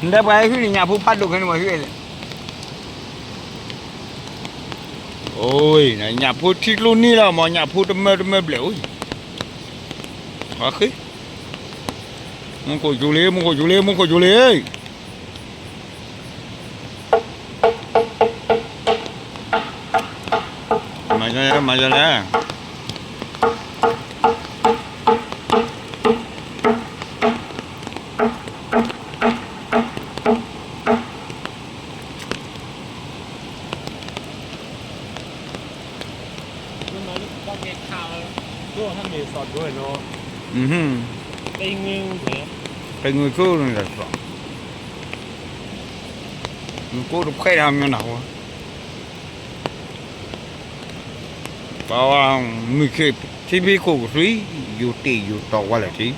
နတဲပှၤဟဲဟုၣ်န့ၣ် ညၣ်ဖိဖးဒိၣ်ခဲန့ၣ် ပှၤဟုၣ်လဲၣ်. အိၣ် ညၣ်ဖိထံကျိနံၣ်လီၤမး ညၣ်ဖိတမၢတမၢဘျဲၣ်အိၣ်. ဃ့ မူခိၣ်ကၠူလံ မူခိၣ်ကၠူလံ မူခိၣ်ကၠူလံ. မၤလဲၣ် မၤလဲၣ်. တ့ငုာ်ဆိန့ၣ်ဒီး ကိးတဖှဲၣ်တၢ်မညီနၢ်ဟူ ပှၤဝဲ မုၢ်ခ့ ထံဖံးခိၣ်ကသွံ ယိာ်တ့ၢ်ယိာ်တီၤဝဲလၢာ်ထံး.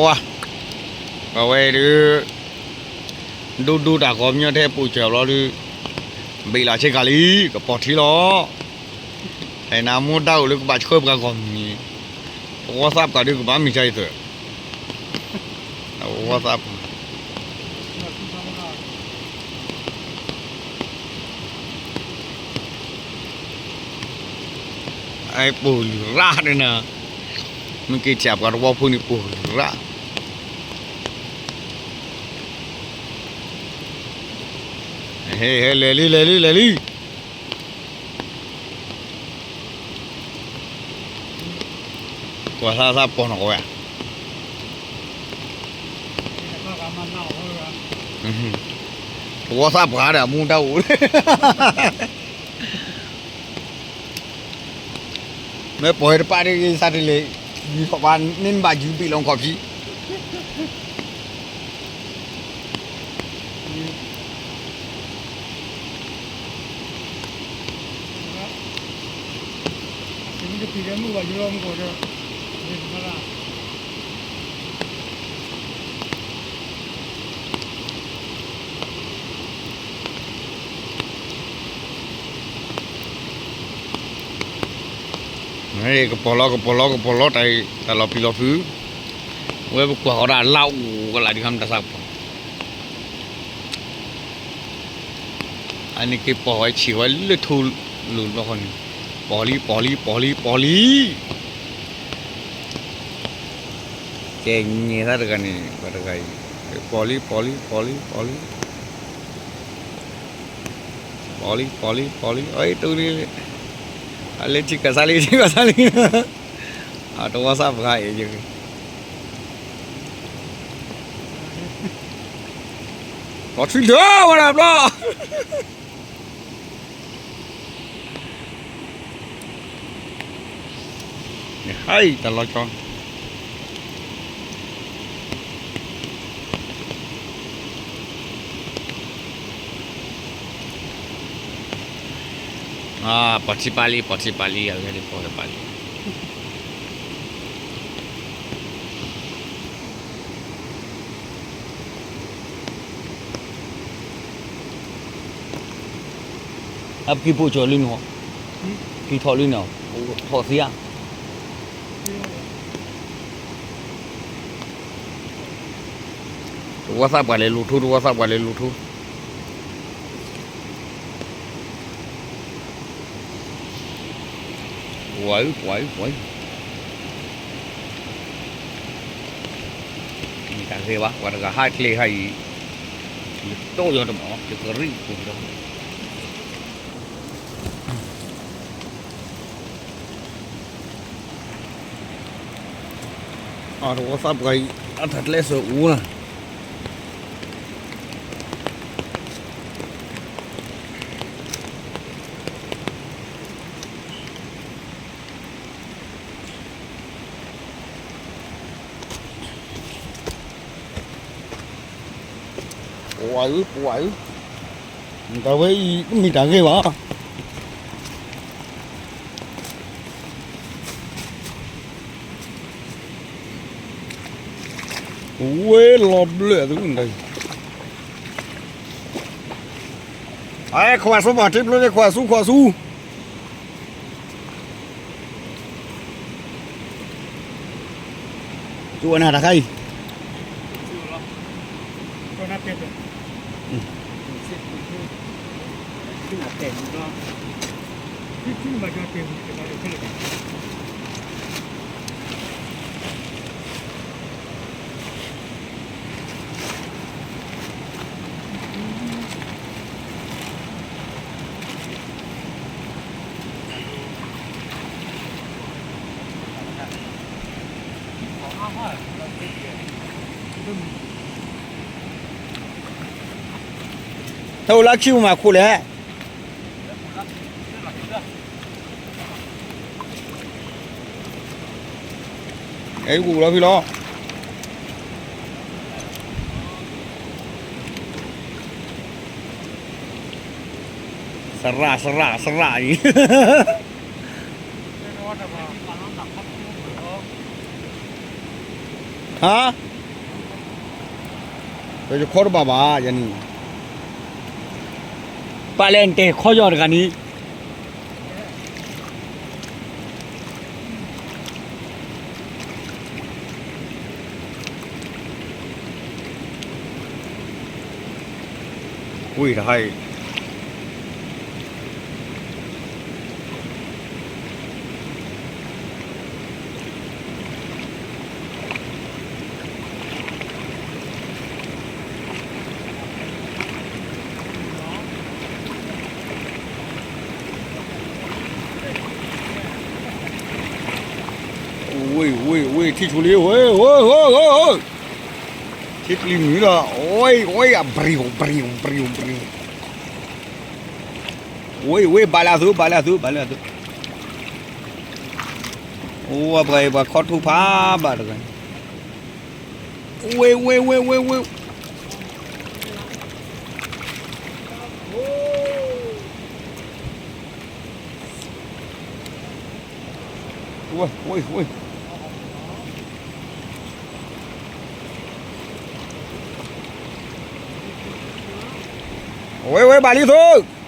ဝါ အဝဲဒုး ဒိၣ်ဒိၣ်တၢ်ဂီၤမညီထဲပိာ်စၢၤဘျီဒုး ဘ့ၣ်လီၤဆ့ကၤလံ ကပီၤထံလီၤ. ဟဲနၤမိၢ်ဒၣ်အိၣ်လၢကဘၣ်ဆှၢပှၤဂီၢ်မုၢ်န့ၣ် တဝီသးပှၢ်ဒုးကဘၣ်မုၢ်ဆါအံၤသၢၣ် တဝီသးပှၢ် အပိာ်လုၢ်ရၣ်ဒ်နၤ, မ့ၢ်က့ၤဆၣ်ပှၤတဝီဖိန့ၣ်ပိာ်လုၢ်ရၣ်, ဟဲ ဟဲ လဲၤလံ လဲၤလံ လဲၤလံ, ကွၢ်သးသးပီၢ်နီၢ်ကဝဲ, တဝီသးပှၢ်ဒီးမူဒါအိၣ် မ့ၢ်ပိာ်ဝဲတပၣ်တဂ့ၤ စးတလဲၤ ယူၤထီၣ်ပှၤန့ၣ် နဘၣ်ယူၤဘံၣ်လီၤခီၣ်ဖံး, ကပီၤလီၤ ကပီၤလီၤ ကပီၤလီၤ တၢ်လီၤပျံၤလီၤဖုး, ဝဲပကွၢ်ဃီၤဒၣ်လၢအိၣ်ကလာ်ဒံးခါမတၤသးကပီၤ, အန့ၣ်က့ၤပီၤဝဲဆံးဝဲလၢထူလူၤဘျီဃီန့ၣ်, ပီၤလံ ပီၤလံ ပီၤလံ ပီၤလံ ကဲညဲသးတဂၤန့ၣ် ပှၤတဂၤအံၤ, ပီၤလံ ပီၤလံ ပီၤလံ ပီၤလံ, ပီၤလံ ပီၤလံ ပီၤလံ အံၤ တူၢ်လံ, အလၢထံကစၢ်လံ ထံကစၢ်လံ, အတဝီသးပှၢ်အံၤ, ပီၤထွံၣ်လၢဝဲဒၣ်ဘျီ ဟဲတၢ်လီၤကီ, ပီၤထံပၢ်လံ ပီၤထံပၢ်လံ အဂၤဒ်ပီၤထံပၢ်လံ. အပကံၢ်ပိာ်ကၠီၤလံနီၤ, ကံၢ်ထီၣ်လံနီၤ, ထီၣ်သံဧါ, တဝီသးပှၢ်လဲၤလူၤထူ တဝီသးပှၢ်လဲၤလူၤထူ ပှၤအံၤ ပှၤအံၤ ပှၤအံၤ, မ့ၢ်တၢ်ဂ့ၤဘၣ် ပှၤတဂၤဟးကျဲဟးအံၤ, ယတိၢ်ယီၤတမီၢ် ယကရံၣ်ပူၤဒီး အတဝီသးပှၢ်အံၤ အတၢ်ကျဲးစၢးအိၣ်လီၤ. ပှၤဧၢ, ပှၤဧၢ, တၢ်ဝဲအံၤ တမ့ၢ်တၢ်ဂ့ၤဘၣ်. ဝဲလီၤဘျၢၣ်သု, အဲ ခွါဆူမး ထံဖျိန့ၣ် ခွါဆူ ခွါဆူ. ကၠိနၤတခါအံၤ, တၢ်အိၣ်လၢခံပူၤမးခိၣ်လဲၣ်. အဲ ယကအိၣ်လီၤဖဲလီၤ. စရၣ် စရၣ် စရၣ်အံၤ, ဟါ, ယခီတဘၣ်ဘၣ် ယၤန့ၣ်, ပာ်လဲၣ်နတဲခီယီၤတဂၤန့ၣ်. ဝ့ၢ်တဟါအံၤ, ဝ့ၢ် ဝ့ၢ် ဝ့ၢ် ထံၣ်ဆူလံ ဝ့ၢ် ဝ့ၢ် ဝ့ၢ် ထံကျံမုၢ်ဒီး ဝ့ၢ် ဝ့ၢ် အဘြံၤ ဘြံၤ ဘြံၤ ဘြံၤ, ဝ့ၢ် ဝ့ၢ် ဘၣ်လၢအသိး ဘၣ်လၢအသိး ဘၣ်လၢအသိး, အိၣ် ပှၤအံၤ ပှၤခီထူဖးဘၣ်တဂၤ, ဝ့ၢ် ဝ့ၢ် ဝ့ၢ် ဝ့ၢ် ဝ့ၢ် ဝ့ၢ် ဝ့ၢ် ဝ့ၢ်, ဝ့ၢ် ဝ့ၢ် ဘၣ်လံသိး